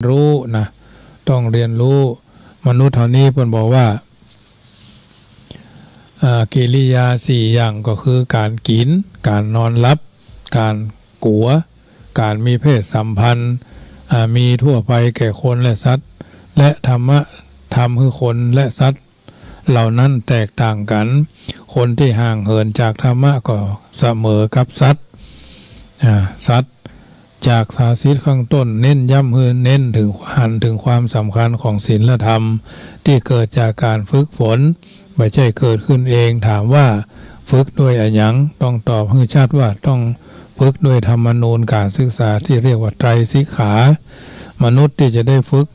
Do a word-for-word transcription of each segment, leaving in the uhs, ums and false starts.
รู้นะ ต้องเฮียนฮู้ มนุษย์เฮานี้เปิ้นบอกว่า อ่า กิริยาสี่อย่างก็คือก๋านกิ๋น ก๋านนอนหลับ ก๋านกั๋ว ก๋านมีเพศสัมพันธ์ อ่า มีทั่วไปแก่คนและสัตว์ และธรรมะ ธรรมคือคนและสัตว์ เหล่านั้นแตกต่างกั๋น คนตี้ห่างเหินจากธรรมะก็เสมอกับสัตว์ อ่า สัตว์ จากภาษิตข้างต้นเน้นย้ำหื้อเน้นเถิง หันเถิงความสำคัญของศีลธรรมตี้เกิดจากก๋านฝึกฝน บ่ใจ้เกิดขึ้นเอง ถามว่าฝึกด้วยอะหยัง ต้องตอบหื้อชัดว่าต้องฝึกด้วยธรรมนูญก๋านศึกษาตี้เรียกว่าไตรสิกขา มนุษย์ตี้จะได้ฝึก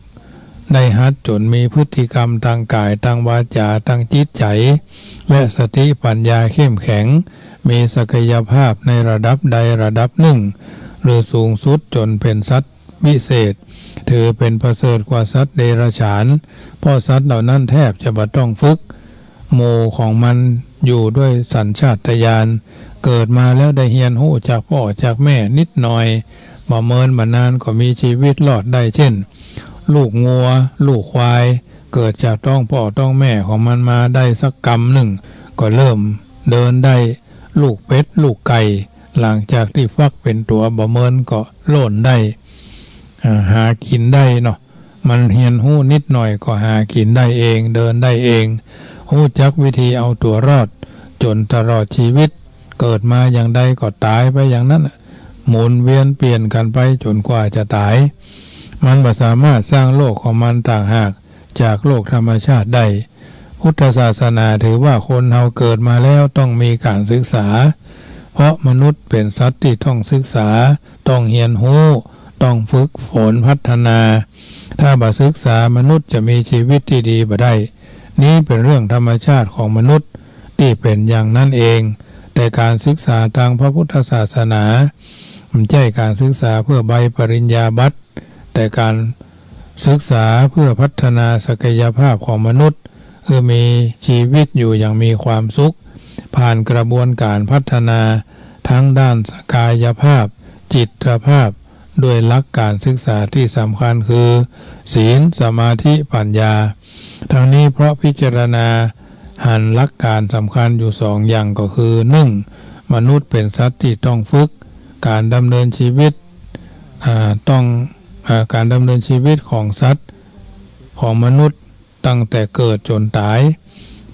ได้หัดจ๋นมีพฤติกรรมตางก๋าย ตางวาจา ตางจิตใจ๋ และสติปัญญาเข้มแข็ง มีศักยภาพในระดับใดระดับนึ่ง หรือสูงสุดจ๋นเป๋นสัตว์วิเศษ ถือเป๋นประเสริฐกว่าสัตว์เดรัจฉาน เพราะสัตว์เหล่านั้นแทบจะบ่ต้องฝึก หมู่ของมันอยู่ด้วยสัญชาตญาณ เกิดมาแล้วได้เฮียนฮู้จากป้อจากแม่นิดหน่อย บ่เมินบ่นานก็มีชีวิตรอดได้ เจ้น ลูกงัว ลูกควาย เกิดจากต๊องป้อต๊องแม่ของมันมาได้สักกำนึ่ง ก็เริ่มเดินได้ ลูกเป็ด ลูกไก่ หลังจากตี้ฟักเป๋นตั๋ว บ่เมินก็โล่นได้ อ่า หากิ๋นได้เนาะ มันเฮียนฮู้นิดหน่อยก็หากิ๋นได้เอง เดินได้เอง ฮู้จักวิธีเอาตั๋วรอด จ๋นตลอดชีวิต เกิดมาอย่างใดก็ต๋ายไปอย่างนั้น หมุนเวียนเปลี่ยนกั๋นไปจ๋นกว่าจะต๋าย มันบ่สามารถสร้างโลกของมันต่างหากจากโลกธรรมชาติได้ พุทธศาสนาถือว่าคนเฮาเกิดมาแล้วต้องมีก๋านศึกษา เพราะมนุษย์เป๋นสัตว์ตี้ต้องศึกษา ต้องเฮียนฮู้ ต้องฝึกฝนพัฒนา ถ้าบ่ศึกษามนุษย์จะมีชีวิตตี้ดีบ่ได้ นี้เป๋นเรื่องธรรมชาติของมนุษย์ตี้เป๋นอย่างนั้นเอง แต่ก๋านศึกษาตางพระพุทธศาสนา บ่ใจ้ก๋านศึกษาเพื่อใบปริญญาบัตร แต่ก๋านศึกษาเพื่อพัฒนาศักยภาพของมนุษย์ หื้อมีชีวิตอยู่อย่างมีความสุข ผ่านกระบวนก๋านพัฒนาทั้งด้านกายภาพ จิตภาพ ด้วยหลักก๋านศึกษาตี้สำคัญคือ ศีล สมาธิ ปัญญา ทั้งนี้เพราะพิจารณาหันหลักก๋านสำคัญอยู่สองอย่างก็คือ นึ่ง มนุษย์เป๋นสัตว์ตี้ต้องฝึก ก๋านดำเนินชีวิต อ่า ต้อง อ่า ก๋านดำเนินชีวิตของสัตว์ ของมนุษย์ ตั้งแต่เกิดจ๋นต๋าย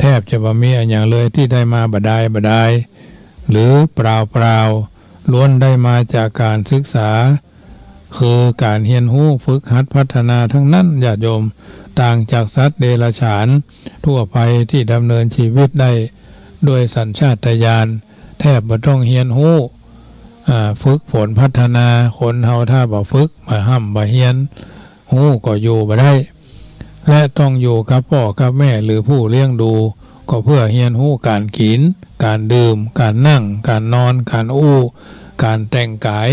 แทบจะบ่มีอะหยังเลยตี้ได้มาบ่ดายบ่ดาย หรือเปล่าๆ ล้วนได้มาจากก๋านศึกษา คือก๋านเฮียนฮู้ฝึกหัดพัฒนาตังนั้น ญาติโยม ต่างจากสัตว์เดรัจฉานทั่วไปตี้ดำเนินชีวิตได้ด้วยสัญชาตญาณ แทบบ่ต้องเฮียนฮู้ อ่า ฝึกฝนพัฒนา คนเฮาถ้าบ่ฝึก บ่ฮ่ำบ่เฮียน ฮู้ก็อยู่บ่ได้ และต้องอยู่กับป้อกับแม่หรือผู้เลี้ยงดู ก็เพื่อเฮียนฮู้ก๋านกิ๋น ก๋านดื่ม ก๋านนั่ง ก๋านนอน ก๋านอู้ ก๋านแต่งก๋าย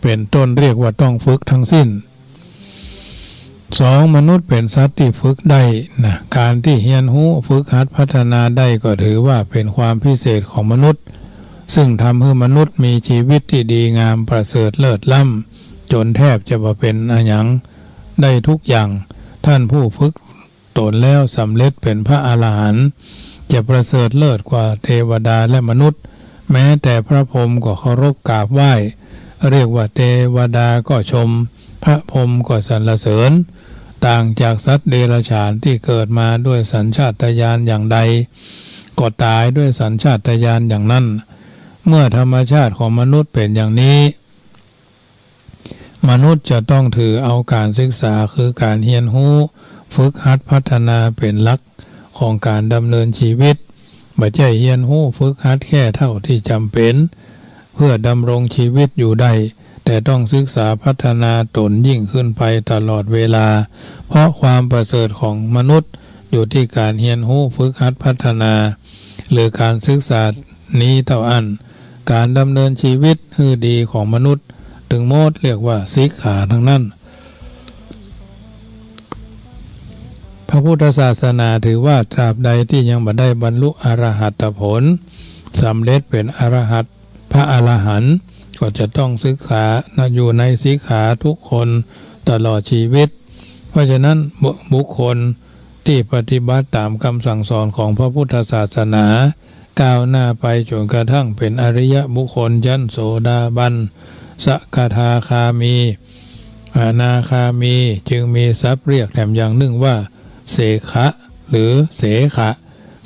เป๋นต้น เรียกว่าต้องฝึกตังสิ้น สอง มนุษย์เป๋นสัตว์ตี้ฝึกได้นะ ก๋านตี้เฮียนฮู้ ฝึกหัดพัฒนาได้ก็ถือว่าเป๋นความพิเศษของมนุษย์ ซึ่งทำหื้อมนุษย์มีชีวิตตี้ดีงามประเสริฐเลิศล้ำ จ๋นแทบจะบ่เป๋นอะหยัง ได้ทุกอย่าง ต้านผู้ฝึกต๋นแล้วสำเร็จเป๋นพระอรหันต์ จะประเสริฐเลิศกว่าเทวดาและมนุษย์ แม้แต่พระพรหมก็เคารพกราบไหว้ เรียกว่าเทวดาก็ชม พระพรหมก็สรรเสริญ ต่างจากสัตว์เดรัจฉานตี้เกิดมาด้วยสัญชาตญาณอย่างใด ก็ต๋ายด้วยสัญชาตญาณอย่างนั้น เมื่อธรรมชาติของมนุษย์เป๋นอย่างนี้ มนุษย์จะต้องถือเอาก๋านศึกษา คือก๋านเฮียนฮู้ ฝึกหัดพัฒนาเป๋นหลักของก๋านดำเนินชีวิต บ่ใจ้เฮียนฮู้ฝึกหัดแค่เต้าตี้จ๋ำเป๋น เพื่อดำรงชีวิตอยู่ได้ แต่ต้องศึกษาพัฒนาต๋นยิ่งขึ้นไปตลอดเวลา เพราะความประเสริฐของมนุษย์อยู่ตี้ก๋านเฮียนฮู้ฝึกหัดพัฒนา หรือก๋านศึกษานี้เต้าอั้น ก๋านดำเนินชีวิตหื้อดีของมนุษย์ตึงหมดเรียกว่าสิกขาตังนั้น พระพุทธศาสนาถือว่าตราบใดตี้ยังบ่ได้บรรลุอรหัตผล สำเร็จเป๋นอรหัต พระอรหันต์ ก็จะต้องศึกษานะ อยู่ในสิกขาทุกคน ตลอดชีวิต เพราะฉะนั้นบุ บุคคลตี้ปฏิบัติต๋ามกำสั่งสอนของพระพุทธศาสนา ก้าวหน้าไปจ๋นกระทั่งเป๋นอริยบุคคลชั้นโสดาบัน สกทาคามี อนาคามี จึงมีศัพท์เรียกแถมอย่างนึ่งว่า เสขะ หรือเสขะ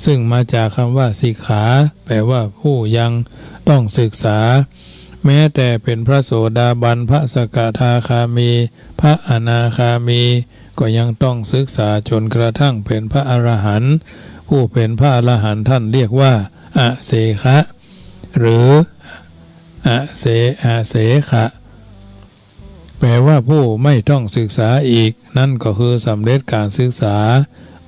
ซึ่งมาจากกำว่าสิกขา แปลว่าผู้ยังต้องศึกษา แม้แต่เป๋นพระโสดาบัน พระสกทาคามี พระอนาคามี ก็ยังต้องศึกษาจ๋นกระทั่งเป๋นพระอรหันต์ ผู้เป๋นพระอรหันต์ต้านเรียกว่า อเสขะ หรือ อเส อเสขะ แปลว่าผู้ไม่ต้องศึกษาอีก นั้นก็คือสำเร็จก๋านศึกษา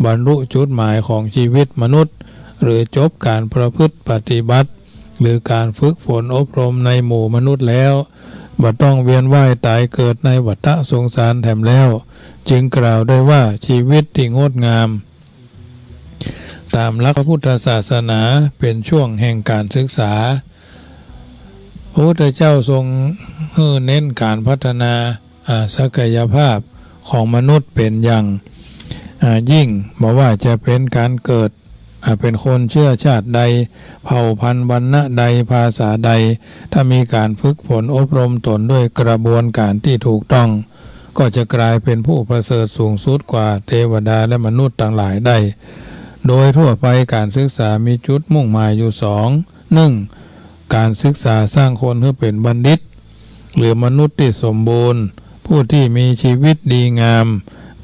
บรรลุจุดหมายของชีวิตมนุษย์ หรือจบก๋านประพฤติปฏิบัติ หรือก๋านฝึกฝนอบรมในหมู่มนุษย์แล้ว บ่ต้องเวียนว่ายต๋ายเกิดในวัฏสงสารแถมแล้ว จึงกล่าวได้ว่าชีวิตตี้งดงาม ต๋ามหลักพระพุทธศาสนาเป๋นช่วงแห่งก๋านศึกษา พระพุทธเจ้าทรงหื้อเน้นก๋านพัฒนา อ่า ศักยภาพของมนุษย์เป๋นอย่าง อ่า ยิ่ง บ่ว่าจะเป๋นก๋านเกิด อ่า เป๋นคนเชื้อชาติใด เผ่าพันธุ์วรรณะใด ภาษาใด ถ้ามีก๋านฝึกฝนอบรมตนด้วยกระบวนก๋านตี้ถูกต้อง ก็จะกลายเป๋นผู้ประเสริฐสูงสุดกว่าเตวดาและมนุษย์ตังหลายได้ โดยทั่วไปก๋านศึกษามีจุดมุ่งหมายอยู่สอง นึ่ง ก๋านศึกษาสร้างคนหื้อเป๋นบัณฑิต หรือมนุษย์ตี้สมบูรณ์ ผู้ตี้มีชีวิตดีงาม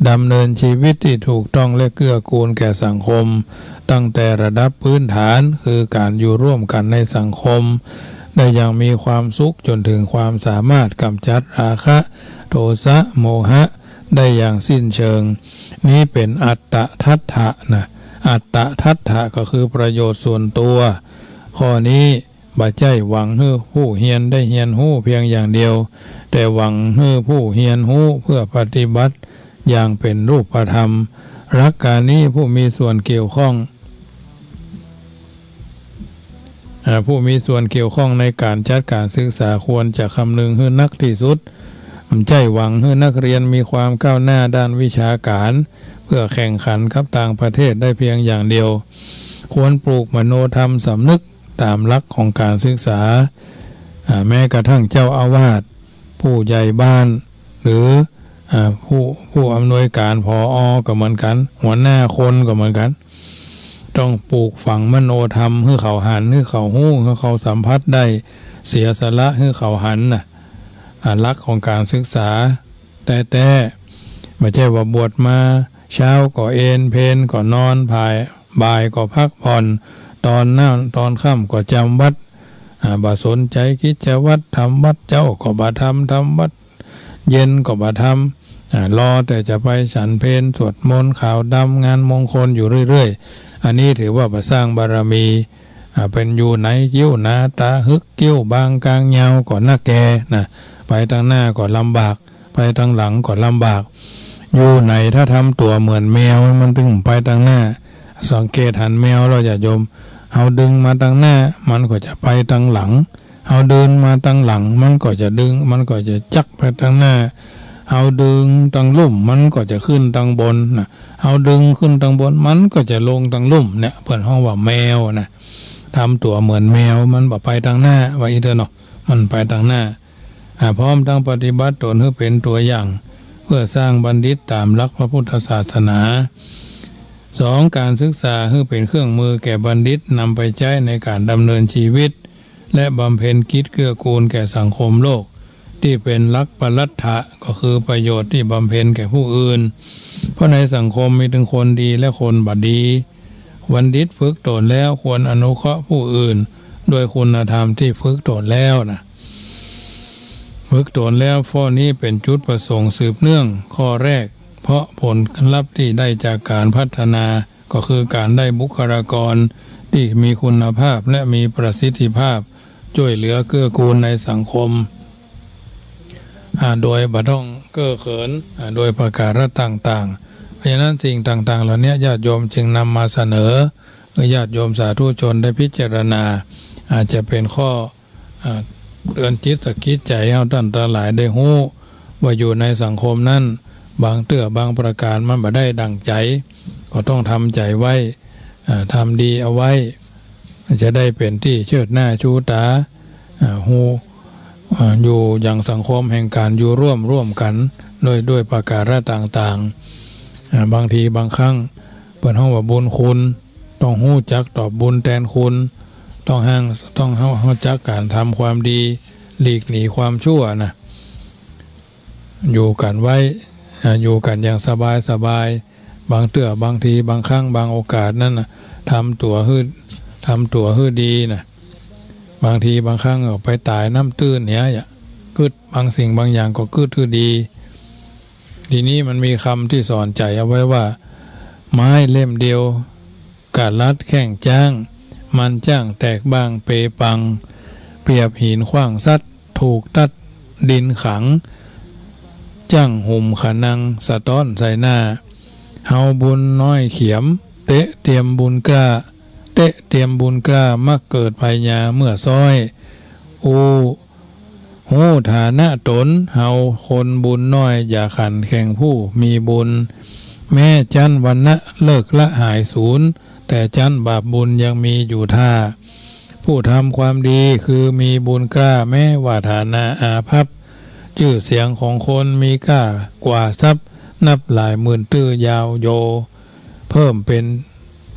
ดำเนินชีวิตตี้ถูกต้องและเกื้อกูลแก่สังคม ตั้งแต่ระดับพื้นฐาน คือก๋านอยู่ร่วมกั๋นในสังคม ได้อย่างมีความสุขจ๋นถึงความสามารถก๋ำจัดราคะ โทสะ โมหะ ได้อย่างสิ้นเชิง นี้เป๋นอัตตทัตถะนะ อัตตทัตถะก็คือประโยชน์ส่วนตัว ข้อนี้บ่ใจ้หวังหื้อผู้เฮียนได้เฮียนฮู้เพียงอย่างเดียว แต่หวังหื้อผู้เฮียนฮู้เพื่อปฏิบัติอย่างเป๋นรูปธรรม หลักก๋านนี้ผู้มีส่วนเกี่ยวข้อง อ่า ผู้มีส่วนเกี่ยวข้องในก๋านจัดก๋านศึกษาควรจะคำนึงหื้อนักตี้สุด บ่ใจ้หวังหื้อนักเรียนมีความก้าวหน้าด้านวิชาก๋าน เพื่อแข่งขันกับต่างประเทศได้เพียงอย่างเดียว ควรปลูกมโนธรรมสำนึกต๋ามหลักของก๋านศึกษา อ่า แม้กระทั่งเจ้าอาวาส ผู้ใหญ่บ้าน หรือ อ่า ผู้ ผู้อำนวยก๋าน ผอ ก็เหมือนกั๋น หัวหน้าคนก็เหมือนกั๋น ต้องปลูกฝังมโนธรรมหื้อเขาหัน หื้อเขาฮู้ หื้อเขาสัมผัสได้ เสียสละหื้อเขาหันนะ อ่า หลักของก๋านศึกษาแต๊ๆ บ่ใจ้ว่าบวชมา เช้าก็เอน เพลก็นอน บ่าย บ่ายก็พักผ่อน ตอนนั้นตอนค่ำก็จำวัตร อ่า บ่สนใจ๋กิจวัตร ทำวัตรเจ๊าก็บ่ทำ ทำวัตร เย็นก็บ่ทำ อ่า รอแต่จะไปฉันเพล สวดมนต์ขาวดำ งานมงคลอยู่เรื่อยๆ อันนี้ถือว่าบ่สร้างบารมี อ่า เป๋นอยู่ไหน กิ้วหนาต๋า ฮึก กิ้วบาง กางยาวก็นักแก่นะ ไปตังหน้าก็ลำบาก ไปตังหลังก็ลำบาก อยู่ไหนถ้าทำตั๋วเหมือนแมว มันตึงไปตังหน้า สังเกตหันแมวแล้วญาติโยม เฮาดึงมาตังหน้า มันก็จะไปตังหลัง เฮาดึงมาตังหลัง มันก็จะดึง มันก็จะจักไปตังหน้า เฮาดึงตังลุ่ม มันก็จะขึ้นตังบนนะ เฮาดึงขึ้นตังบน มันก็จะลงตังลุ่มเนี่ย เปิ้นฮ้องว่าแมวนะ ทำตั๋วเหมือนแมว มันบ่ไปตังหน้า ว่าอี้เต๊อะเนาะ มันไปตังหน้า อ่า พร้อมตังปฏิบัติตนหื้อเป๋นตั๋วอย่าง เพื่อสร้างบัณฑิตต๋ามหลักพระพุทธศาสนา สอง ก๋านศึกษาหื้อเป๋นเครื่องมือแก่บัณฑิตนำไปใจ๊ในก๋านดำเนินชีวิต และบำเพ็ญกิจเกื้อกูลแก่สังคมโลก ตี้เป๋นหลักปรัตถะ ก็คือประโยชน์ตี้บำเพ็ญแก่ผู้อื่น เพราะในสังคมมีตึงคนดีและคนบ่ดี บัณฑิตฝึกตนแล้วควรอนุเคราะห์ผู้อื่นด้วยคุณธรรมตี้ฝึกตนแล้วนะ ฝึกตนแล้ว ข้อนี้เป๋นจุดประสงค์สืบเนื่องข้อแรก เพราะผลลัพธ์ตี้ได้จากก๋านพัฒนา ก็คือก๋านได้บุคลากรตี้มีคุณภาพและมีประสิทธิภาพ จ้วยเหลือเกื้อกูลในสังคม อ่า โดยบ่ต้องเก้อเขิน อ่า โดยประการต่างๆ เพราะฉะนั้นสิ่งต่างๆ เหล่านี้ญาติโยมจึงนำมาเสนอ ให้ญาติโยมสาธุชนได้พิจารณา อาจจะเป๋นข้อ อ่า เตือนจิตสะกิดใจ๋เฮาต้านตังหลายได้ฮู้ ว่าอยู่ในสังคมนั้น บางเตื้อบางประก๋านมันบ่ได้ดั่งใจ๋ ก็ต้องทำใจ๋ไว้ อ่า ทำดีเอาไว้ จะได้เป๋นตี้เชิดหน้าชูต๋า อ่า ฮู้ อ่า อยู่อย่างสังคมแห่งก๋านอยู่ร่วม ร่วมกั๋น ด้วย ด้วยประก๋าระต่างๆ อ่า บางทีบางครั้ง เปิ้นฮ้องว่าบุญคุณ ต้องฮู้จักตอบบุญแตนคุณ ต้องห่าง ต้องฮู้ ฮู้จักก๋านทำความดี หลีกหนีความชั่วนะ อยู่กั๋นไว้ อ่า อยู่กั๋นอย่างสบายๆ บางเตื้อบางทีบางครั้งบางโอกาสนั้นน่ะ ทำตั๋วหื้อ ทำตั๋วหื้อดีนะ บางทีบางครั้งก็ไปต๋ายน้ำตื้นเหีย กึ๊ดบางสิ่งบางอย่างก็กึ๊ดหื้อดี ทีนี้มันมีกำตี้สอนใจ๋เอาไว้ว่า ไม้เล่มเดียว กะลัดแข้งจ๊าง มันจ้างแตกบ้างเปปัง เปรียบหินขว้างสัตว์ ถูกตัดดินขัง จ้างหุมขะนังสะต๊อนใส่หน้า เฮาบุญน้อยเขียม เต๊ะเตียมบุญกล้า เต๊ะเตียมบุญกล้า มักเกิดภัยยาเมื่อซ้อย อู้ ฮู้ฐานะต๋น เฮาคนบุญน้อย อย่าขันแข่งผู้มีบุญ แม้จั๊นวรรณะเลิกละหายสูญ แต่จั๊นบาปบุญยังมีอยู่ท่า ผู้ทำความดีคือมีบุญกล้า แม้ว่าฐานะอาภัพ จื้อเสียงของคนมีกล้ากว่าทรัพย์ นับหลายหมื่นตื้อยาวโย เปิ้นเป๋น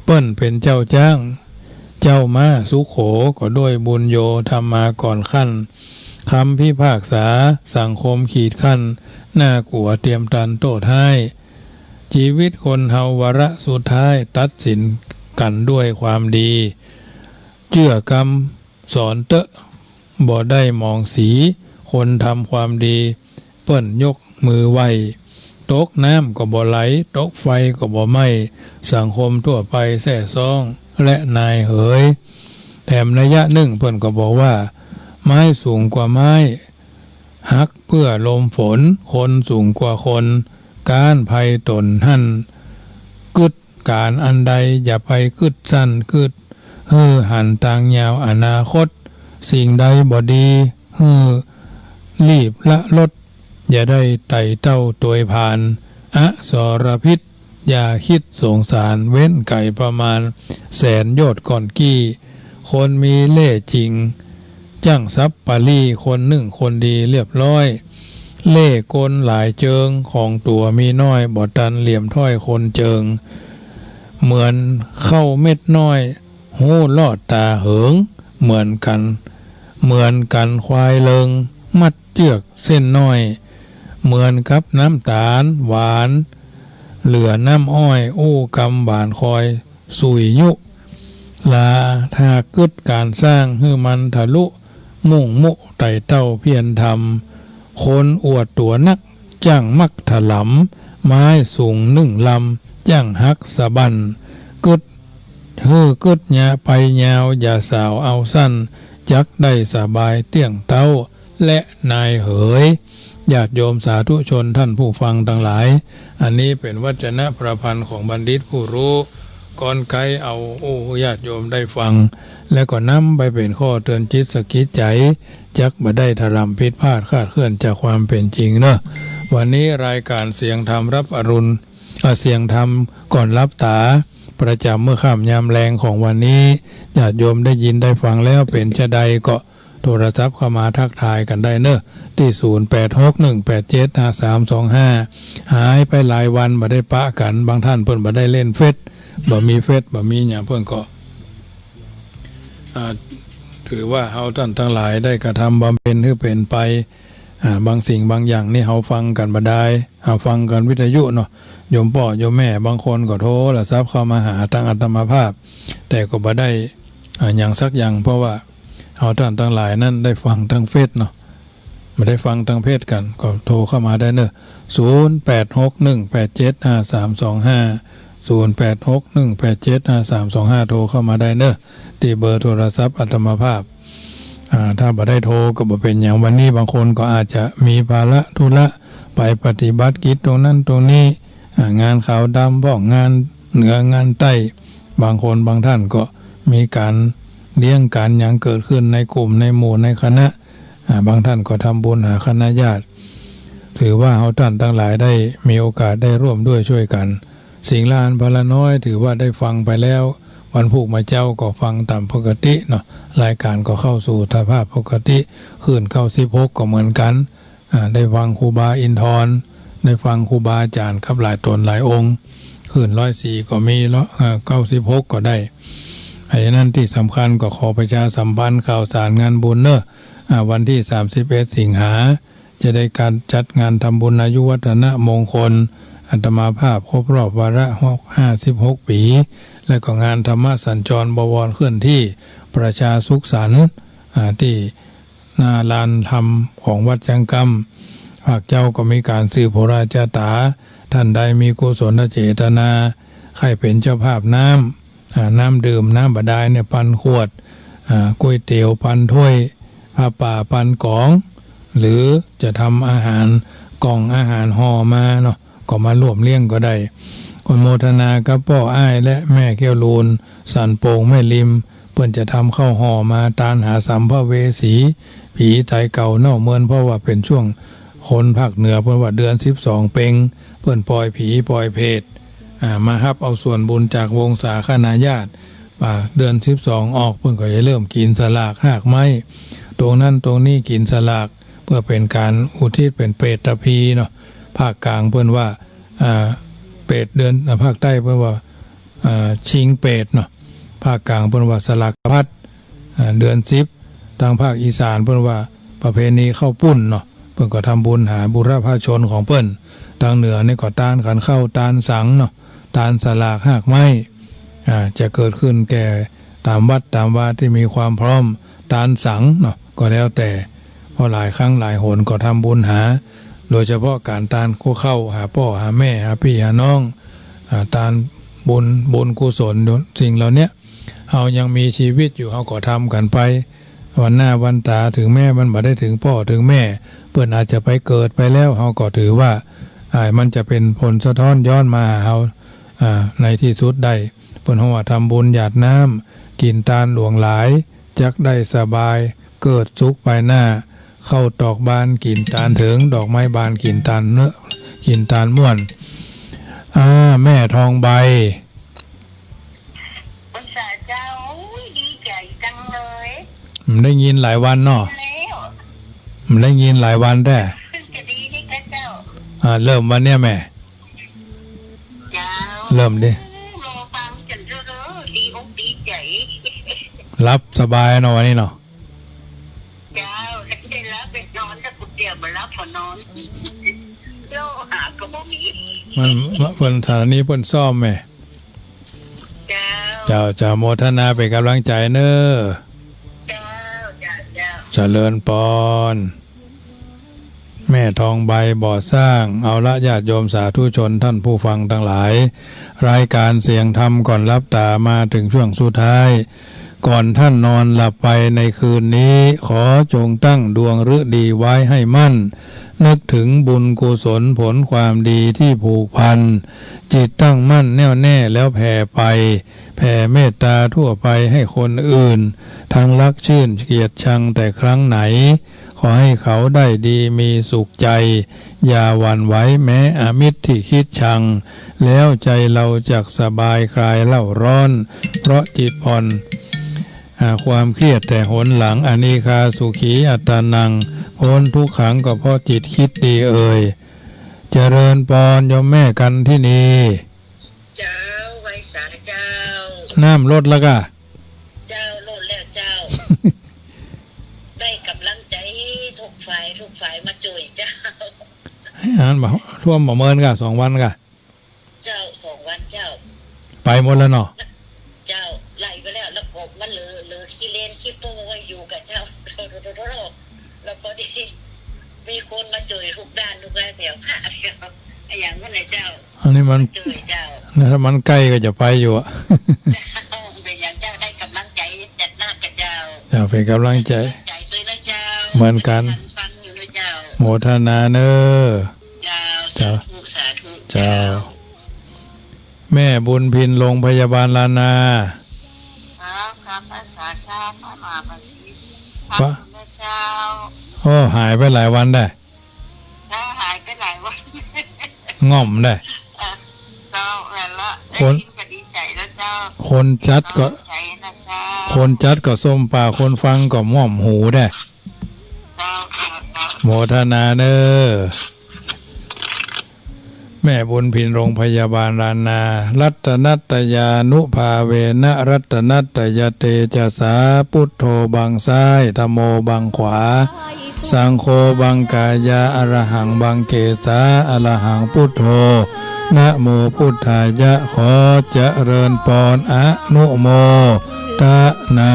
เปิ้นเป๋นเจ้าจ๊าง เจ้าม้าสุโข ก็ด้วยบุญโย ทำมาก่อนขั้น กำพิพากษาสังคมขีดขั้น น่ากลัวเตรียมตันโต้ษฮ้าย จีวิตคนเฮาวาระสุดท้าย ตัดสินกั๋นด้วยความดี เจื้อกำสอนเต๊อะ บ่ได้หมองสี คนทำความดี เปิ้นยกมือไหว้ ตกน้ำก็บ่ไหล ตกไฟก็บ่ไหม้ สังคมทั่วไปแซ่ซ้อง และนายเหย แถมนัยยะนึ่งเปิ้นก็บอกว่า ไม้สูงกว่าไม้ หักเปื้อลมฝน คนสูงกว่าคน ก๊านภัยต๋นหั้น กึ๊ดก๋านอันใด อย่าไปกึ๊ดสั้น กึ๊ดหื้อหันตางยาวอนาคต สิ่งใดบ่ดี หื้อรีบละลด อย่าได้ไต่เต้าตวยผาน อสรพิษ อย่าคิดสงสาร เว้นไก๋ประมาณ แสนโยชน์ก่อนกี้ คนมีเล่ห์จริง จ้างสัปปะรี่ คนนึ่งคนดีเรียบร้อย เล่ห์กลหลายเจิง ของตั๋วมีน้อย บ่ตันเหลี่ยมถ้อยคนเจิง เหมือนข้าวเม็ดน้อย ฮู้ลอดต๋าเหิง เหมือนกั๋น เหมือนกั๋นควายเลิง มัดเจื้อกเส้นน้อย เหมือนกับน้ำต๋าลหวาน เหลือน้ำอ้อย อู้กำหวานคอยสุยยุ ลาถ้ากึ๊ดก๋านสร้าง หื้อมันทะลุ มุ่งมุไต่เต้าเพียรทำ คนอวดตั๋วนัก จ้างมักถลำ ไม้สูงนึ่งลำ จ้างหักสะบั้น กึ๊ด หื้อกึ๊ดยะไปยาว อย่าสาวเอาสั้น จักได้สบายเตี้ยงเต๊า และนายเหย ญาติโยมสาธุชนท่านผู้ฟังตังหลาย อันนี้เป๋นวัจนะประพันธ์ของบัณฑิตผู้ฮู้ ก่อนใค่เอาอู้ญาติโยมได้ฟัง และก็นำไปเป๋นข้อเตือนจิตสะกิดใจ๋ จักบ่ได้ถลำผิดพลาดคลาดเคลื่อนจากความเป๋นจริงเนาะ วันนี้รายการเสียงธรรมรับอรุณ อ่า เสียงธรรมก่อนหลับต๋า ประจ๋ำเมื่อค่ำยามแลงของวันนี้ ญาติโยมได้ยินได้ฟังแล้วเป๋นจาใดก็โทรศัพท์เข้ามาทักทายกั๋นได้เนาะ ตี้ ศูนย์ แปด หก หนึ่ง แปด เจ็ด ห้า สาม สอง ห้า หายไปหลายวันบ่ได้ปะกั๋น บางท่านเปิ้นบ่ได้เล่นเฟซ บ่มีเฟซ บ่มีหยัง เปิ้นก็ อ่า ถือว่าเฮาต้านตังหลายได้กระทำบำเพ็ญหื้อเป๋นไป อ่า บางสิ่งบางอย่างนี่เฮาฟังกั๋นบ่ได้ เฮาฟังกั๋นวิทยุเนาะ โยมป้อโยมแม่บางคนก็โทรศัพท์เข้ามาหาตางอาตมาภาพ แต่ก็บ่ได้ อ่า หยังสักอย่าง เพราะว่าเฮาต้านตังหลายนั้นได้ฟังตางเฟซเนาะ บ่ได้ฟังตางเฟซกั๋น ก็โทรเข้ามาได้เนาะ ศูนย์ แปด หก หนึ่ง แปด เจ็ด ห้า สาม สอง ห้า ศูนย์ แปด หก หนึ่ง แปด เจ็ด ห้า สาม สอง ห้า โทรเข้ามาได้เนาะ ตี้เบอร์โทรศัพท์อาตมาภาพ อ่า ถ้าบ่ได้โทรก็บ่เป๋นหยัง วันนี้บางคนก็อาจจะมีภาระธุระ ไปปฏิบัติกิจตรงนั้นตรงนี้ อ่า งานขาวดำ พวกงานเหนืองานใต้ บางคนบางท่านก็มีก๋านเลี้ยงก๋านหยังเกิดขึ้นในกลุ่มในหมู่ในคณะ อ่า บางท่านก็ทำบุญหาคณะญาติ ถือว่าเฮาต้านตังหลายได้มีโอกาสได้ร่วมด้วยช่วยกั๋น สิ่งละอันพนละน้อย ถือว่าได้ฟังไปแล้ว วันพูกมาเจ๊าก็ฟังต๋ามปกติเนาะ รายก๋านก็เข้าสู่สภาพปกติ คลื่นเก้าสิบหกก็เหมือนกั๋น อ่า ได้ฟังครูบาอินทร ได้ฟังครูบาอาจ๋ารย์กับหลายต๋นหลายองค์ คลื่นร้อยสี่ก็มีเนาะ อ่า เก้าสิบหกก็ได้ อันนั้นตี้สำคัญก็ขอประชาสัมพันธ์ข่าวสารงานบุญเนาะ อ่า วันตี้สามสิบเอ็ดสิงหา จะได้การจัดงานทำบุญอายุวัฒนมงคล อาตมาภาพครบรอบวาระหก ห้าสิบหกปี๋ และก็งานธรรมสัญจรบวรเคลื่อนที่ประชาสุขสันต์ อ่า ตี้หน้าลานธรรมของวัดจังกำ ภาคเจ๊าก็มีก๋านสืบโหราจาต๋า ต้านใดมีกุศลเจตนา ใค่เป๋นเจ้าภาพน้ำ อ่า น้ำดื่ม น้ำบาดาลเนี่ย ปันขวด อ่า ก๋วยเตี๋ยวปันถ้วย ผ้าป่าปันก๋อง หรือจะทำอาหาร ก๋องอาหารห่อมาเนาะ ก็มาร่วมเลี้ยงก็ได้ อนุโมทนากับป้ออ้ายและแม่แก้วลูน สันโป่งแม่ริม เปิ้นจะทำข้าวห่อมาตานหาสัมภเวสี ผีต๋ายเก่าเน่าเมิน เพราะว่าเป๋นช่วงคนภาคเหนือเปิ้นว่าเดือนสิบสองเป็ง เปิ้นปล่อยผีปล่อยเปรต อ่า มาฮับเอาส่วนบุญจากวงศาคณาญาติ อ่า เดือนสิบสองออก เปิ้นก็จะเริ่มกิ๋นสลากฮากไม้ ตรงนั้นตรงนี้กิ๋นสลาก เพื่อเป๋นก๋านอุทิศเป๋นเปรตพีเนาะ ภาคกลางเปิ้นว่า อ่า เปรตเดือน อ่า ภาคใต้เปิ้นว่า อ่า ชิงเปรตเนาะ ภาคกลางเปิ้นว่าสลากพัด อ่า เดือนสิบ ตางภาคอีสานเปิ้นว่าประเพณีข้าวปุ้นเนาะ เปิ้นก็ทำบุญหาบุรพชนของเปิ้น ตางเหนือนี่ก็ตานขันข้าว ตานสังเนาะ ตานสลากฮากไม้ อ่า จะเกิดขึ้นแก่ต๋ามวัดต๋ามวาตี้มีความพร้อม ตานสังเนาะ ก็แล้วแต่ เพราะหลายครั้งหลายหนก็ทำบุญหา โดยเฉพาะก๋านตานข้าวหาป้อหาแม่ หาปี้หาน้อง อ่า ตานบุญ บุญกุศล สิ่งเหล่าเนี้ย เฮายังมีชีวิตอยู่ เฮาก็ทำกั๋นไป วันหน้าวันต๋า เถิงแม้มันบ่ได้เถิงป้อเถิงแม่ เปิ้นอาจจะไปเกิดไปแล้ว เฮาก็ถือว่า อ่า มันจะเป๋นผลสะท้อนย้อนมาหาเฮา อ่า ในตี้สุดได้ เปิ้นฮ้องว่าทำบุญหยาดน้ำ กิ๋นตานหลวงหลาย จักได้สบาย เกิดสุขปายหน้า ข้าวตอกบานกิ๋นตานเถิง ดอกไม้บานกิ๋นตานเนอะ กิ๋นตานม่วน อ่า แม่ทองใบ ภาษาเจ้า อุ๊ย ดีใจ๋จังเลย บ่ได้ยินหลายวันเนาะ แล้ว บ่ได้ยินหลายวันแต๊ เพิ่งจะดีนี่ก็เจ้า อ่า เริ่มวันเนี้ยแม่ เจ้า เริ่มดิ รอฟังจ๋นเจ้าเด้อ ดีอกดีใจ๋ หลับสบายเนาะวันนี้เนาะ เจ้า ได้หลับได้นอน แต่กูเตียบ่หลับบ่นอน โทรหาก็บ่มี มัน เปิ้นสถานีเปิ้นซ่อมแม่ เจ้า เจ้า เจ้า โมทนาเป๋นก๋ำลังใจ๋เน้อ เจ้า เจ้า เจ้า เจริญปอน แม่ทองใบ บ่อสร้าง เอาละ ญาติโยมสาธุชน ท่านผู้ฟังตังหลาย รายก๋านเสียงธรรมก่อนหลับต๋ามาเถิงช่วงสุดท้าย ก่อนท่านนอนหลับไปในคืนนี้ ขอจงตั้งดวงฤดีไว้ให้มั่น นึกเถิงบุญกุศลผลความดีตี้ผูกพัน จิตตั้งมั่นแน่วแน่แล้วแผ่ไป แผ่เมตต๋าทั่วไปให้คนอื่น ทั้งรักชื่นเกลียดชังแต่ครั้งไหน ขอให้เขาได้ดีมีสุขใจ๋ อย่าหวั่นไหวแม้อมิตรตี้คิดชัง แล้วใจ๋เฮาจักสบายคลายเร่าร้อน เพราะจิตผ่อน อ่า ความเครียดแต่หนหลัง อนีฆาสุขีอัตตานัง พ้นทุกขังก็เพราะจิตคิดดีเอ่ย เจริญปอนโยมแม่กันทินี เจ้า ไหว้สาเจ้า น้ำลดแล้วก่ะ เจ้า ลดแล้วเจ้า ได้ก๋ำลังใจ๋ทุกฝ่าย ทุกฝ่ายมาจ้วยเจ้า อันนั้นบ่ ท่วมบ่เมินก่ะ สองวันก่ะ เจ้า สองวันเจ้า ไปหมดแล้วเนาะ เจ้า ไหลไปแล้ว แล้วก็มันเหลือ เหลือขี้เลนขี้โป้ไว้อยู่ก่ะเจ้า แล้วพอดีมีคนมาจ้วยทุกด้านทุกแถวค่ะ อย่างนั้นเลยเจ้า อันนี้มัน จ้วยเจ้า นะ ถ้ามันใก้ก็จะไปอยู่อะ เจ้า เป๋นอย่างเจ้า ได้ก๋ำลังใจ๋จัดหนักก่ะเจ้า เจ้า เป๋นก๋ำลังใจ๋ ใจ๋ด้วยนะเจ้า เหมือนกั๋น ฟังอยู่นะเจ้า โมทนาเน้อ เจ้า เจ้า สาธุ สาธุ เจ้า เจ้า แม่บุญพิน โรงพยาบาลล้านนา ครับ ครับ ภาษาเจ้า พระมหาบัณฑิต พระ พระคุณเจ้า โอ้ หายไปหลายวันได้ เจ้า หายไป ง่อมได้ เจ้า นั่นละ คน ได้ยินก็ดีใจ๋แล้วเจ้า คนจัดก็ เบาใจ๋นะเจ้า คนจัดก็ส้มปาก คนฟังก็ง่อมหูได้ เจ้า เจ้า เจ้า โมทนาเน้อ แม่บุญถิ่นโรงพยาบาลล้านนา รัตนัตตยานุภาเวนะ รัตนัตตยเตจสา พุทโธบังซ้าย ธัมโมบังขวา สังโฆบังกายา อะระหังบังเกสา อะระหังพุทโธ นะโมพุทธายะ ขอเจริญปอน อนุโมทนา